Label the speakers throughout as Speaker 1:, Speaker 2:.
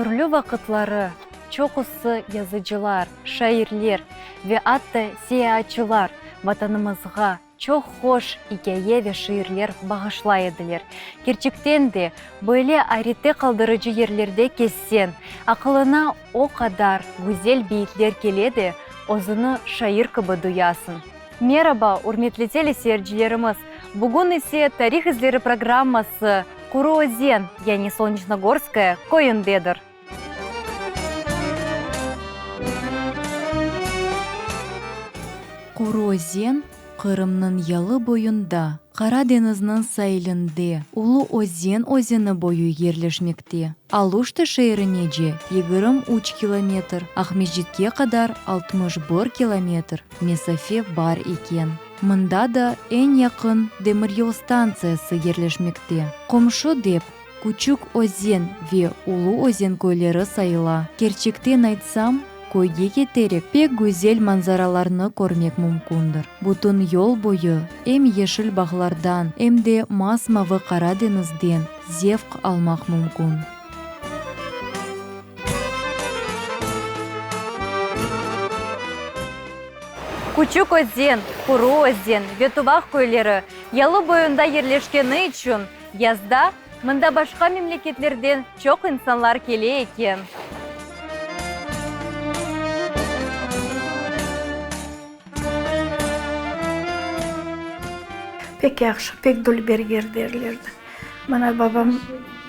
Speaker 1: türlü vaqıtları çoqusı yazıcılar, şairler ve atta seyaatçılar Vatanımızğa çoq hoş ikâye ve şiirler bağışlay ediler. Kerçekten de, böyle ayrette qaldırıcı yerlerde kezseñ, aqılına o qadar güzel beyitler kele de, özüni şair kibi duyasıñ. Meraba, ürmetli teleseyircilerimiz! Bugün ise Tarih izleri programması Quru Özen, yani Solneçnogorskoye köyündedir. Quru Özen, Qırımnıñ yalı boyunda, Qara deñizniñ sailinde, Ulu Özen özeni boyu yerleşmekte. Aluşta şeerinece 23 kilometr, Aqmescitke qadar 61 kilometr mesafe bar eken. Mında da eñ yaqın demiryol stantsiyası yerleşmekte. Qomşu dep, Küçük Özen ve Ulu Özen köyleri sayıla. Kerçekten aytsam, köyge keterek pek güzel manzaralarnı körmek mümkündir. Bütün yol boyu em yeşil bağlardan, em de mas-mavı Qara deñizden zevq almaq mümkün. Küçük Özen, Quru Özen ve Tuvaq köyleri yalı boyunda yerleşkeni içün, Yazda mında başqa memleketlerden çoq insanlar kele eken.
Speaker 2: Pek yahşı, pek dülber yer derlerdi. Mana babam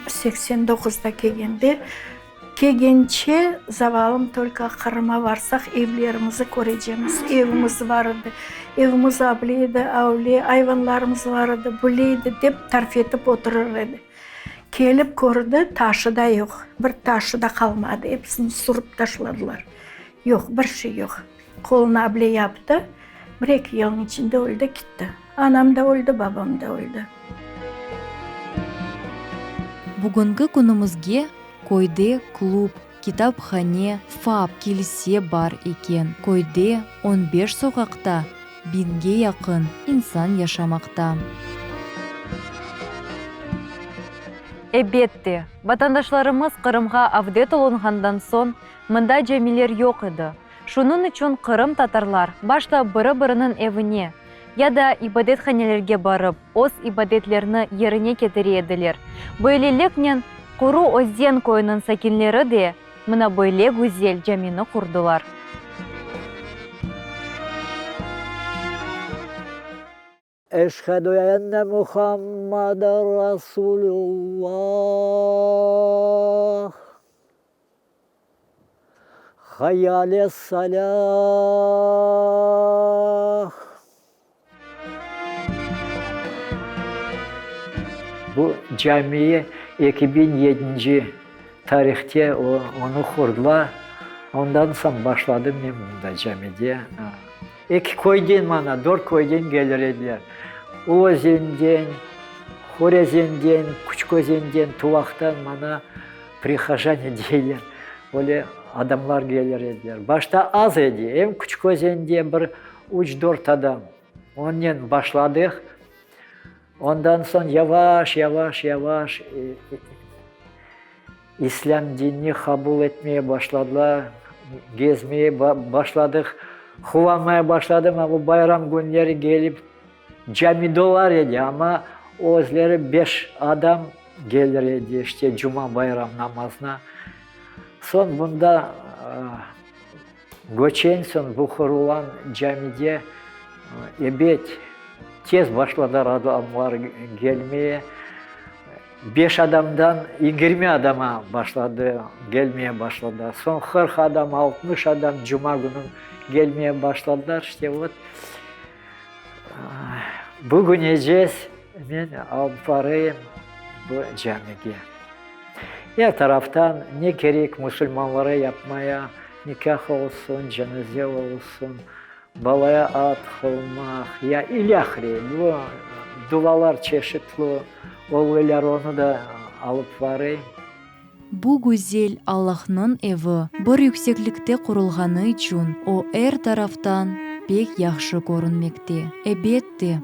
Speaker 2: 89-da kelgende, Kelgence, zavalım tolko Qırıma varsaq, evlerimizi körecemiz. Evimiz bar edi, evimiz able edi, avle, ayvanlarımız bar edi, böyle edi, dep tarif etip oturır edi. Kelip kördi, taşı da yoq, bir taşı da qalmadı, episini sürip taşladılar. Yoq, bir şey yoq. Qoluna able yaptı, bir-eki yılnıñ içinde öldi, kitti. Anam da öldi, babam da öldi.
Speaker 1: Bugünki künümizge köyde klub, kitaphane, FAP, kilse bar eken. Köyde on beş soqaqta biñge yaqın insan yaşamaqta. Ebette, vatandaşlarımız Qırımğa avdet olunğandan soñ, mında camiler yoq edi. Şunıñ içün qırımtatarlar başta biri-biriniñ evine ya da ibadethanelerge barıp, öz ibadetlerini yerine ketire ediler. Böyleliknen, Quru Özen köyüniñ sakinleri de mına böyle güzel camini qurdılar.
Speaker 3: Eşhedü enne Muhammaden Rasulullah. Hayy ales-salâh. Bu camiyi 2007-nci tarihte onı qurdılar. Ondan soñ başladım men mında camide. Eki köyden mana, dört köyden kelir ediler. Ulu-Özenden, Horezenden, Küçük-Özenden, Tuvaqtan mana prihojane deyler, öyle adamlar kelir ediler. Başta az edi, em Küçük-Özende bir üç-dört adam, onnen başladıq. Ondan soñ yavaş, yavaş, yavaş İslâm dinini qabul etmeye başladılar, gezmeye başladıq, quvanmaya başladım, amma bayram künleri kelip cami dolar edi, amma özleri beş adam kelir edi, işte, cuma bayram namazına. Soñ bunda Köçen soñ bu qurulan camide, ebet, tez başladılar adamlar kelmeye. Beş adamdan yigirmi adama başladı, kelmeye başladılar. Soñ 40 adam, 60 adam cuma künü kelmeye başladılar. İşte, vot, bugünecez men alıp barayım bu camige. Er taraftan ne kerek musulmanlara yapmaya, nikâh olsun, cenaze olsun, balaya ad qoymaq ya ilâhre, bu duvalar çeşitli olular, onı da alıp varayım.
Speaker 1: Bu güzel Allahnıñ evi bir yükseklikte qurulğanı içün o er taraftan pek yahşı körünmekte. Ebette.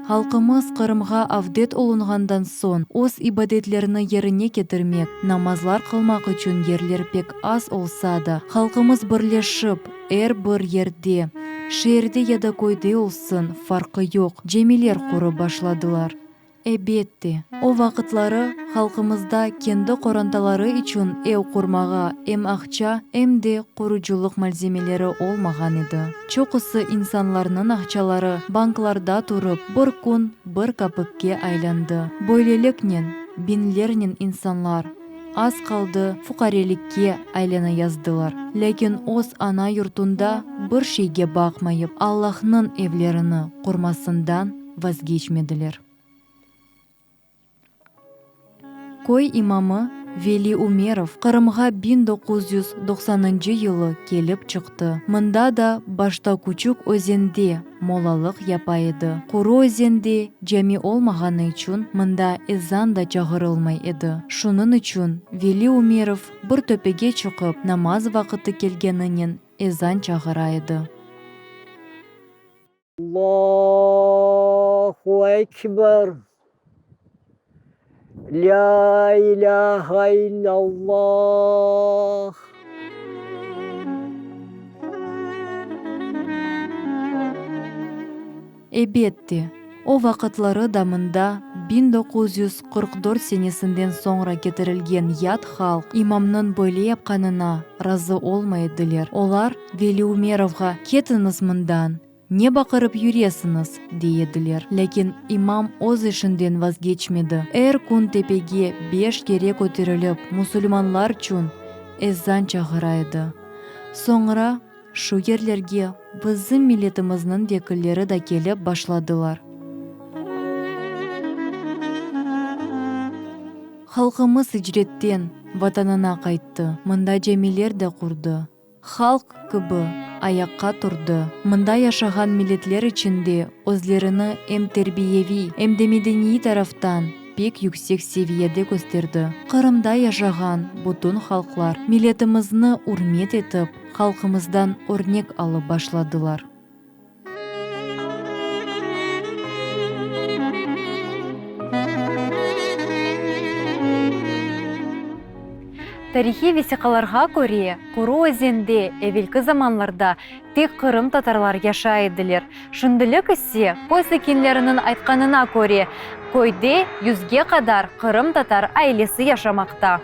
Speaker 1: Halqımız Qırımğa avdet olunğandan soñ, öz ibadetlerini yerine ketirmek, namazlar qılmaq içün yerler pek az olsa da, halqımız birleşip, er bir yerde, şeerde ya da köyde olsun, farqı yoq, camiler qurıp başladılar. Ebette, o vaqıtları halqımızda kendi qorantaları içün ev qurmağa em aqça, em de qurucılıq malzemeleri olmağan edi. Çoqusı insanlarnıñ aqçaları banklarda turıp, bir kün bir kapikke aylandı. Böyleliknen, biñlernen insanlar az qaldı fuqarelikke aylanayazdılar. Lâkin öz ana yurtunda bir şeyge baqmayıp, Allahnıñ evlerini qurmasından vazgeçmediler. Köy imamı Veli Umerov Qırımğa 1990-ncı yılı kelip çıqtı. Mında da başta Küçük Özende mollalıq yapa edi. Quru Özende cami olmağanı içün mında ezan da çağırılmay edi. Şunıñ içün Veli Umerov bir töpege çıqıp namaz vaqıtı kelgeninen ezan çağıra edi.
Speaker 3: Allahu Ekber! Lâ ilâhe illallah!
Speaker 1: Ebette, o vaqıtları da mında 1944 senesinden soñra ketirilgen yat halq imamnıñ böyle yapqanına razı olmay ediler. Olar Veli Umerovğa, Ketiñiz mından! Ne baqırıp yüresiñiz? dey ediler. Lâkin imam öz işinden vazgeçmedi. Er kün tepege beş kere köterilip, musulmanlarçün ezan çağıra edi. Soñra şu yerlerge bizim milletimizniñ vekilleri da kelip başladılar. Halqımız icretten Vatanına qayttı, mında camiler de qurdı. Halq kibi ayaqqa turdı. Mında yaşağan milletler içinde özlerini em terbiyeviy, em de medeniy taraftan pek yüksek seviyede kösterdi. Qırımda yaşağan bütün halqlar milletimizni ürmet etip, halqımızdan örnek alıp başladılar. Tarihiy vesiqalarğa köre, Quru özende evelki zamanlarda tek qırımtatarlar yaşay ediler. Şimdilik ise, köy sakinleriniñ aytqanına köre, köyde yüzge qadar qırımtatar ailesi yaşamaqta.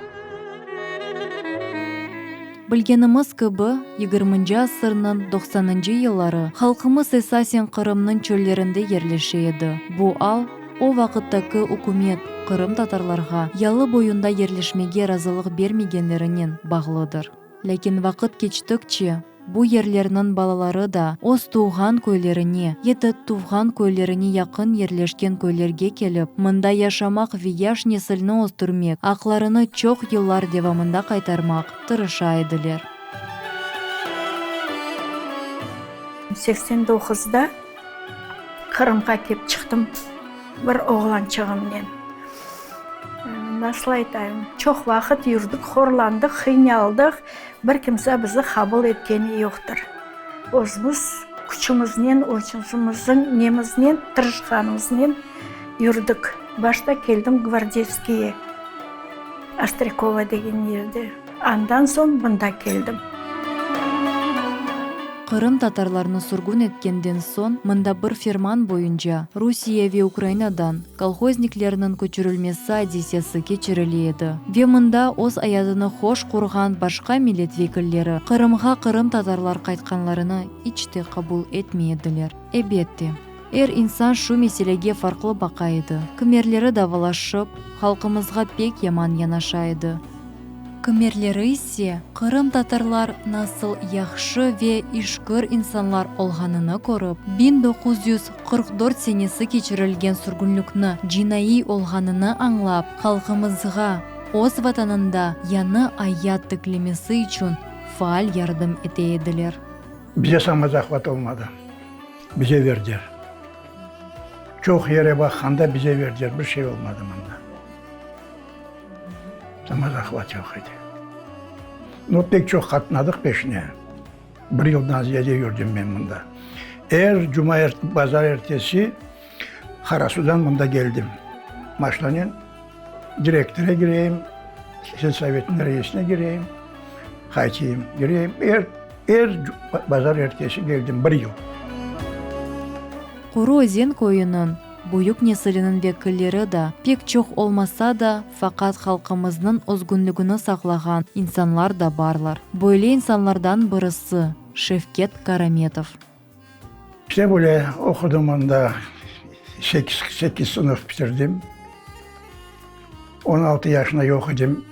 Speaker 1: Bilgenimiz kibi, yigirminci asırnıñ doqsanıncı yılları halqımız esasen Qırımnıñ çöllerinde yerleşe edi. Bu al, o vaqıttaki ükümet qırımtatarlarğa yalı boyunda yerleşmege razılıq bermegenlerinen bağlıdır. Lâkin vaqıt keçtikçe, bu yerlerniñ balaları da öz tuvğan köylerine ya da tuvğan köylerine yaqın yerleşken köylerge kelip, mında yaşamaq ve yaş nesilni östürmek, aqlarını çoq yıllar devamında qaytarmaq tırışa ediler.
Speaker 2: 89da Qırımğa kep çıqtım bir oğlançığımnen. Nasıl aytayım, çoq vaqıt yürdik, horlandıq, qıynaldıq, bir kimse bizi qabul etkeni yoqtır. Özümiz küçümiznen, özümizniñ nemiznen, tırışqanımıznen yürdik. Başta keldim Gvardeyskiyge, Ostrâkova degen yerde. Andan soñ mında keldim.
Speaker 1: Qırım tatarlarnı sürgün etkenden soñ, mında bir ferman boyunca Rusiye ve Ukrainadan kolhozniklerniñ köçürilmesi adisesi keçirile edi ve mında öz ayatını hoş qurğan başqa millet vekilleri Qırımğa qırımtatarlar qaytqanlarını iç te qabul etmey ediler. Ebette, er insan şu meselege farqlı baqa edi. Kimerleri davalaşıp, halqımızğa pek yaman yanaşa edi. Kimerleri ise qırımtatarlar nasıl yahşı ve işkir insanlar olğanını körip, 1944 senesi keçirilgen sürgünlikni cinaiy olğanını añlap, halqımızğa öz Vatanında yañı ayat tiklemesi içün faal yardım ete ediler.
Speaker 4: Bize samozahvat olmadı. Bize verdiler. Çoq yere baqqanda bize verdiler, bir şey olmadı mında. Samozahvat yoq edi. No, pek çoq qatnadıq peşine. Bir yıldan ziyade yürdim men mında. Er cuma, bazar ertesi. Qarasudan mında keldim. Maşinanen direktora gireyim, selsovetniñ reisine gireyim, qaytayım, gireyim. Er, er bazar ertesi keldim bir yıl.
Speaker 1: Quru Özen köyüniñ büyük nesiliniñ vekilleri da pek çoq olmasa da, faqat halqımıznıñ özgünligini saqlağan insanlar da barlar. Böyle insanlardan birisi, Şevket Karametov.
Speaker 4: İşte böyle oqudım anda, sekiz sınıf bitirdim. 16 yaşında yoq edim,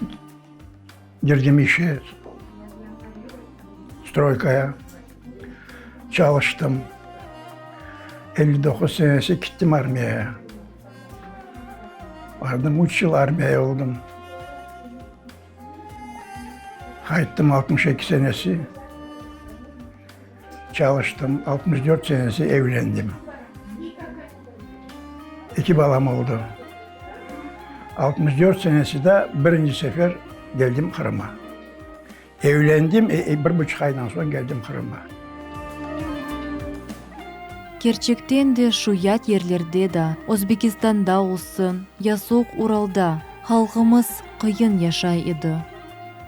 Speaker 4: girdim işe, stroykaya, çalıştım. 59 senesi gittim armiyaya. Bardım, üç yıl armiyaya oldım. Qayttım 62 senesi. Çalıştım, 64 senesi evlendim. Eki balam oldı. 64 senesi de birinci sefer geldim Qırıma. Evlendim, bir buçuq aydan soñ geldim Qırıma.
Speaker 1: Kerçekten de şu yat yerlerde da, Özbekistanda olsun, ya soğuq Uralda, halqımız qıyın yaşay edi.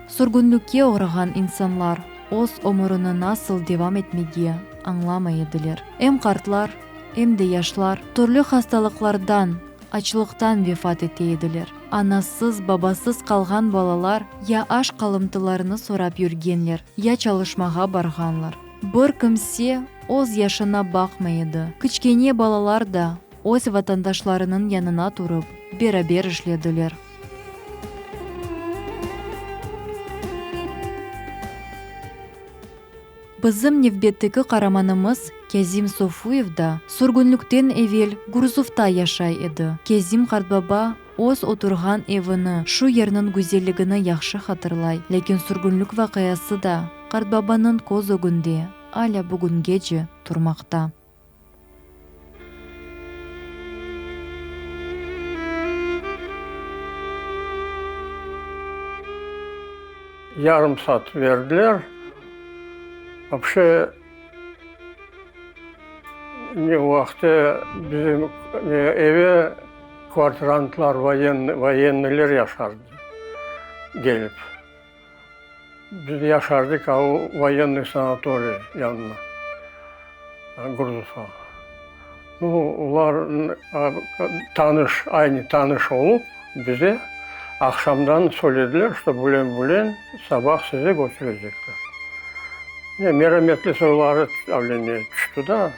Speaker 1: Sürgünlikke oğrağan insanlar öz ömürini nasıl devam etmege añlamay ediler. Em qartlar, em de yaşlar türlü hastalıqlardan, açlıqtan vefat ete ediler. Anasız, babasız qalğan balalar ya aş qalımtılarını sorap yürgenler, ya çalışmağa barğanlar. Bir kimse öz yaşına baqmay edi. Kiçkene balalar da öz vatandaşlarınıñ yanına turıp, beraber işlediler. Bizim nevbetteki qaramanımız Kâzim Sofuyev da sürgünlikten evel Gurzufta yaşay edi. Kâzim qartbaba öz oturğan evini, şu yerniñ güzelligini yahşı hatırlay, lâkin sürgünlik vaqiası da qartbabanıñ köz ögünde alâ bugüngece turmaqta.
Speaker 5: Yarım saat berdiler. Vapşe, ne vaqtı bizim eve kvartirantlar, voyennıyler yaşardı gelip. Biz yaşardıq a o voyennıy sanatoriy yanına, Gurzufqa. Nu, olar tanış, aynı tanış olıp bize aqşamdan söylediler, şto bülen-bülen sabah sizi köçürecekler. Ne, merametli soyları avlene tüşti da.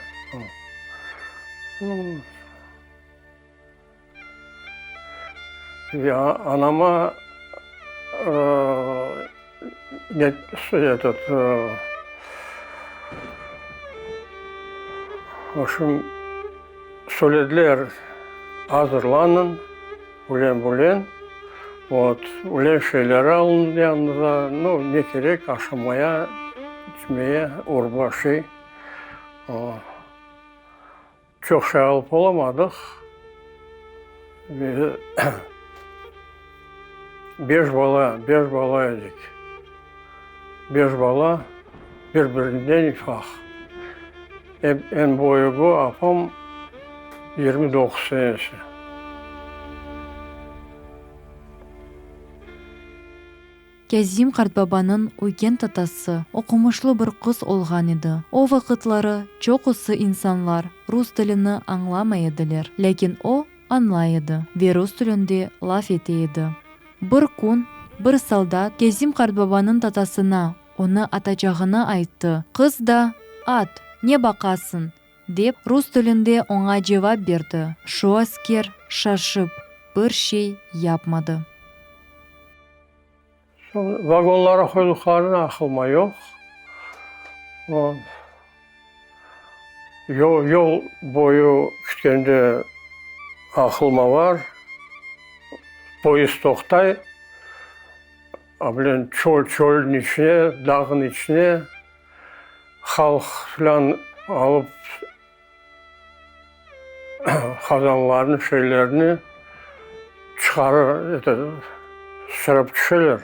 Speaker 5: Ve anama etot, v obşem, söylediler, azırlanıñ, ülen-bülen, vot, ülen şeyleri alın yanıñıza, nu, ne kerek aşamaya, içmeye, urba, şey. Çoq şey alıp olamadıq. Beş bala, beş bala edik. Beş bala bir-birinden ufaq. Eñ böyügi apam 29 senesi.
Speaker 1: Kâzim qartbabanıñ üyken tatası oqumışlı bir qız olğan edi. O vaqıtları çoqusı insanlar rus tilini añlamay ediler, lâkin o, añlay edi ve rus tilinde laf ete edi. Bir kün bir soldat Kâzim qartbabanıñ tatasına onı atacağını ayttı. Qız da, At, ne baqasıñ? dep, rus tilinde oña cevap berdi. Şu asker şaşıp, bir şey yapmadı.
Speaker 5: Soñ vagonlara qoyduqlarını aqılma yoq. O, yol, yol boyu ketkende aqılma bar. Poyezd toqtay, a bilen çöl, çölniñ içine, dağnıñ içine halq filan alıp Qazanlarnı, şeylerni çıqarır, eto, sürip tüşeler.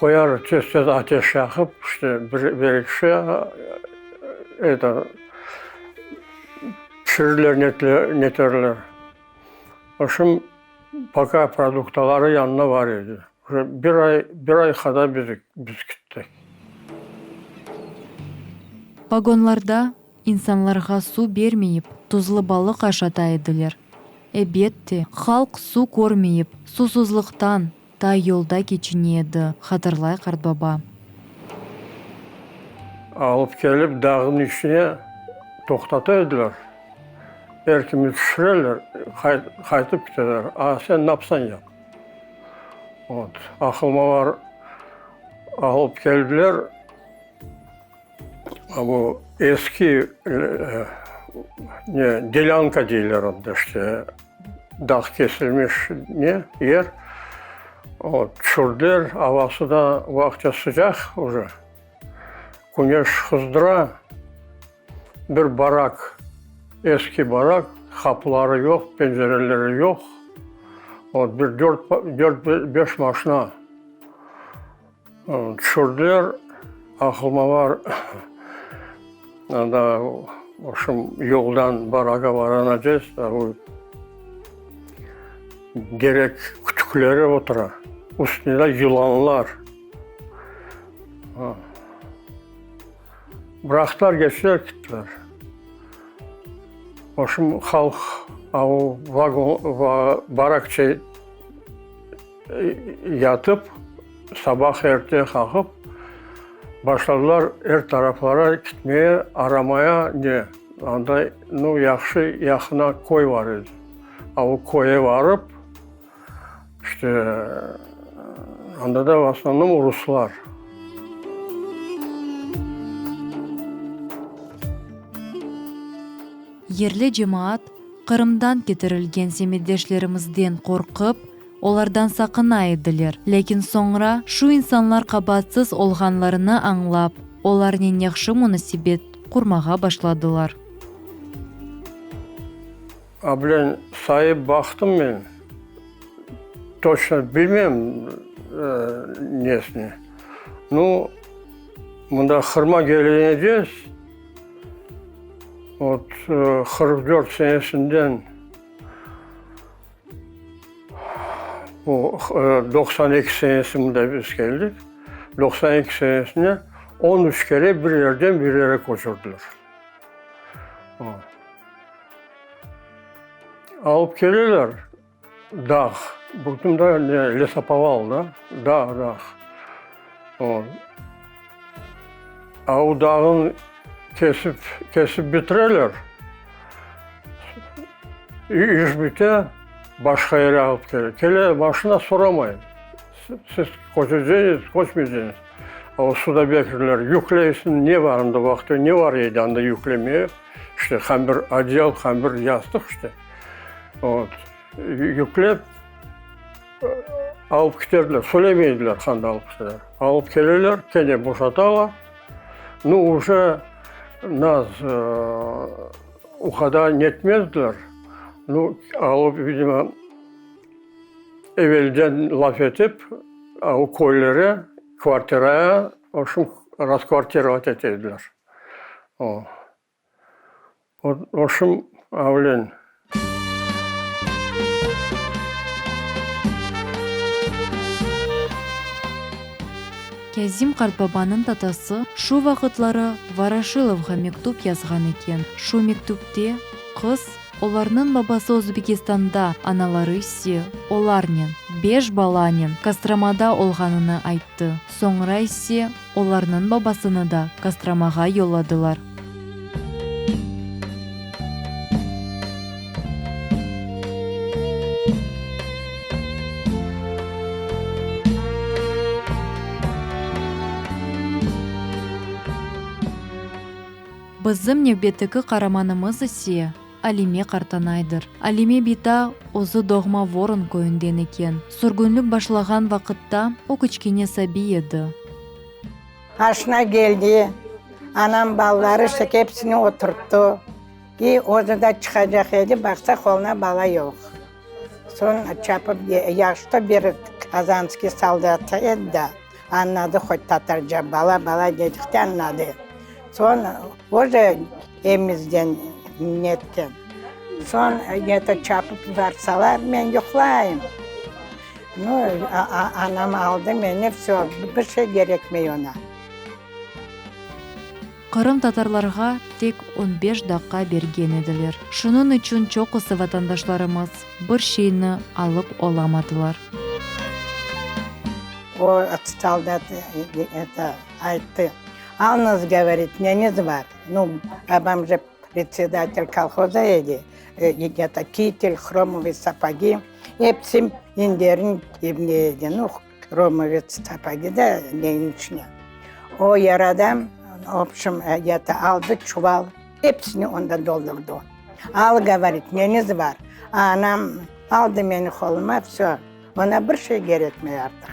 Speaker 5: Qoyar, tez-tez ateş yaqıp, işte, bir-eki şey, eto, pişirip. Pişirirler, neterler. Oşım poka produktaları yanına bar edi. Uje bir ay, bir ay qadar biz, biz kittik.
Speaker 1: Vagonlarda insanlarğa suv bermeyip, tuzlı balıq aşata ediler. Ebette, halq suv körmeyip, susuzlıqtan ta yolda keçine edi, hatırlay qartbaba.
Speaker 5: Alıp kelip dağnıñ içine toqtata ediler. Er kimni tüşüreler, qaytıp kiteler. A sen napsañ yap. Vot, aqılmalar alıp keldiler. Bu eski ne, delânka deyler onda işte, dağ kesilmiş ne, yer. Vot, tüşürdiler, avası da vaqtı sıcaq uje, küneş qızdıra. Bir barak, eski barak, qapıları yoq, pencereleri yoq. Vot, bir dört, dört, beş maşina Tüşürdiler, aqlıma bar, anda, vobşem, yoldan baraka varanacez, o terek kütükleri otura, üstünde yılanlar. Bıraqtılar, keçtiler, kettiler. Vobşem, halq o vagon, barakçe Yatıp, sabah erte qalqıp, başladılar er taraflara kitmeye, aramaya, ne, anda, nu, yahşı, yaqına köy bar edi. A o köye barıp, işte, anda da v osnovnom ruslar.
Speaker 1: Yerli cemaat Qırımdan ketirilgen semetdeşlerimizden qorqıp, olardan saqına ediler, lâkin soñra şu insanlar qabaatsız olğanlarını añlap, olarnen yahşı munasebet qurmağa başladılar.
Speaker 5: A bilen sayıp baqtım men, toçno bilmem nesini. Nu, mında Qırıma kelenecez, vot, 44 senesinden Bu 92 senesi mında biz keldik. 92 senesinde 13 kere bir yerden bir yere köçürdiler. Alıp keleler dağ, bütün da lesopoval da, dağ, dağ. A o dağın kesip, kesip bitireler. İş bite, başqa yere alıp kele. Kele, maşina soramay. Siz köçeceñiz, köçmeyceñiz. A o sudabekirler yükleysin, ne var anda vaqtı, ne var edi anda yüklemeye? İşte hem bir odeyal, hem bir yastıq işte. Vot. Yüklep alıp kiterdiler, söylemeydiler qanda alıp kiteler. Alıp keleler, kene boşatalar. Nu, uje naz o qadar netmezdiler. Nu, alıp, vidimo, evelden laf etip, o köylere kvartiraya, vobşem, raskvartirovat ete ediler. O. Vobşem, avlen.
Speaker 1: Kâzim qartbabanıñ tatası şu vaqıtları Voroşilovğa mektüp yazğan eken. Şu mektüpte qız, olarnıñ babası Özbekistanda, anaları ise olarnen, beş balanen, Kostromada olğanını ayttı. Soñra ise olarnıñ babasını da Kostromağa yolladılar. Bizim nevbetteki qaramanımız ise Alime qartanaydır. Alime bita özü doğma Voron köyünden eken. Sürgünlik başlağan vaqıtta o kiçkene sabiy edi.
Speaker 6: Aşna keldi, anam balaları işte hepsini oturttı. İ özü de çıqacaq edi, baqsa qoluna bala yoq. Soñ çapıp yağıştı bir kazanskiy soldatı edi da, añladı hoç tatarca, bala, bala dedikte añladı. Soñ özü emizden netken. Soñ eto çapıp varsalar, men yuqlayım. Nu, anam aldı meni, vsö, bir şey kerekmey oña.
Speaker 1: Qırımtatarlarğa tek on beş daqqa bergen ediler, şunıñ içün çoqusı vatandaşlarımız bir şeyni alıp olamadılar.
Speaker 6: O soldat eto ayttı, Alınız, govorit, neñiz bar? Nu, babam je predsedatel kolhoza edi, eto kitel, hromovıy sapogi, episi inderin evine edi, nu, hromovıy sapogi da neyin içine. O er adam, vobşem, eto aldı çuval, episini onda doldurdı. Al, govorit, neñiz bar? Anam aldı meni qoluma, vsö, oña bir şey kerekmey artıq.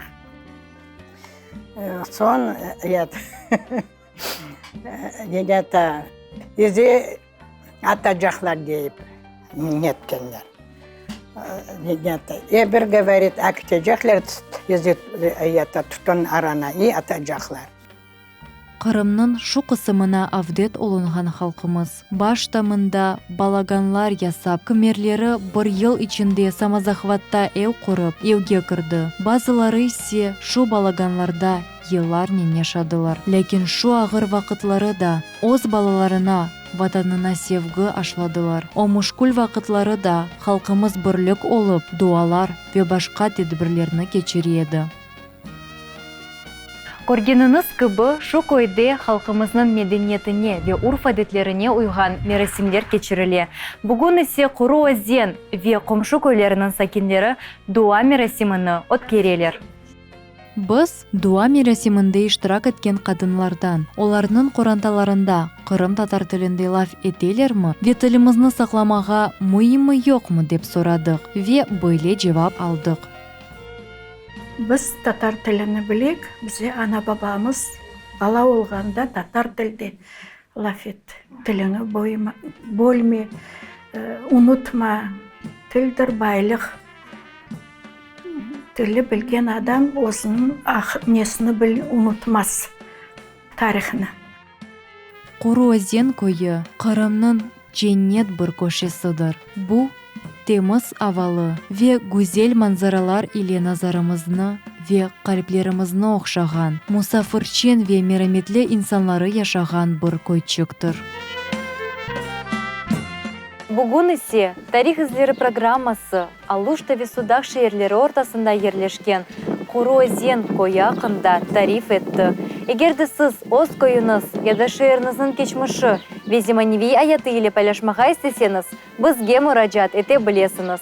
Speaker 6: Soñ, eto, eto, bizi atacaqlar deyip netkenler. E bir, govorit, akitecekler, bizi, eto, tütün arana, i atacaqlar.
Speaker 1: Qırımnıñ şu qısımına avdet olunğan halqımız, başta mında balaganlar yasap, kimerleri bir yıl içinde samozahvatta ev qurıp, evge kirdi, bazıları ise şu balaganlarda yıllarnen yaşadılar. Lâkin şu ağır vaqıtları da öz balalarına, Vatanına sevgi aşladılar. O müşkül vaqıtları da halqımız birlik olıp, dualar ve başqa tedbirlerni keçire edi. Körgeniñiz kibi, şu köyde halqımıznıñ medeniyetine ve urf-adetlerine uyğan merasimler keçirile. Bugün ise Quru Özen ve qomşu köyleriniñ sakinleri dua merasimini ötkereler. Biz, dua merasiminde iştirak etken qadınlardan, olarnıñ qorantalarında qırımtatar tilinde laf etelermi ve tilimizni saqlamağa müimmi-yoqmı dep soradıq ve böyle cevap aldıq.
Speaker 2: Biz tatar tilini bilek, bize ana-babamız bala olğanda tatar tilde laf etti. Tiliñi bölme, unutma, tildir baylıq. Tilni bilgen adam özüniñ nesini unutmaz, tarihini.
Speaker 1: Quru Özen köyü, Qırımnıñ cennet bir köşesidir. Bu, temiz avalı ve güzel manzaralar ile nazarımıznı ve qalplerimizni ohşağan, musafirçen ve merametli insanları yaşağan bir köyçiktir. Bugün ise Tarih izleri programması Aluşta ve Sudaq şeerleri ortasında yerleşken Quru Özen köyü aqqında tarif etti. Eger de siz öz köyüñiz ya da şeeriñizniñ keçmişi ve zemaneviy ayatı ile paylaşmağa isteseñiz, bizge muracaat ete bilesiñiz.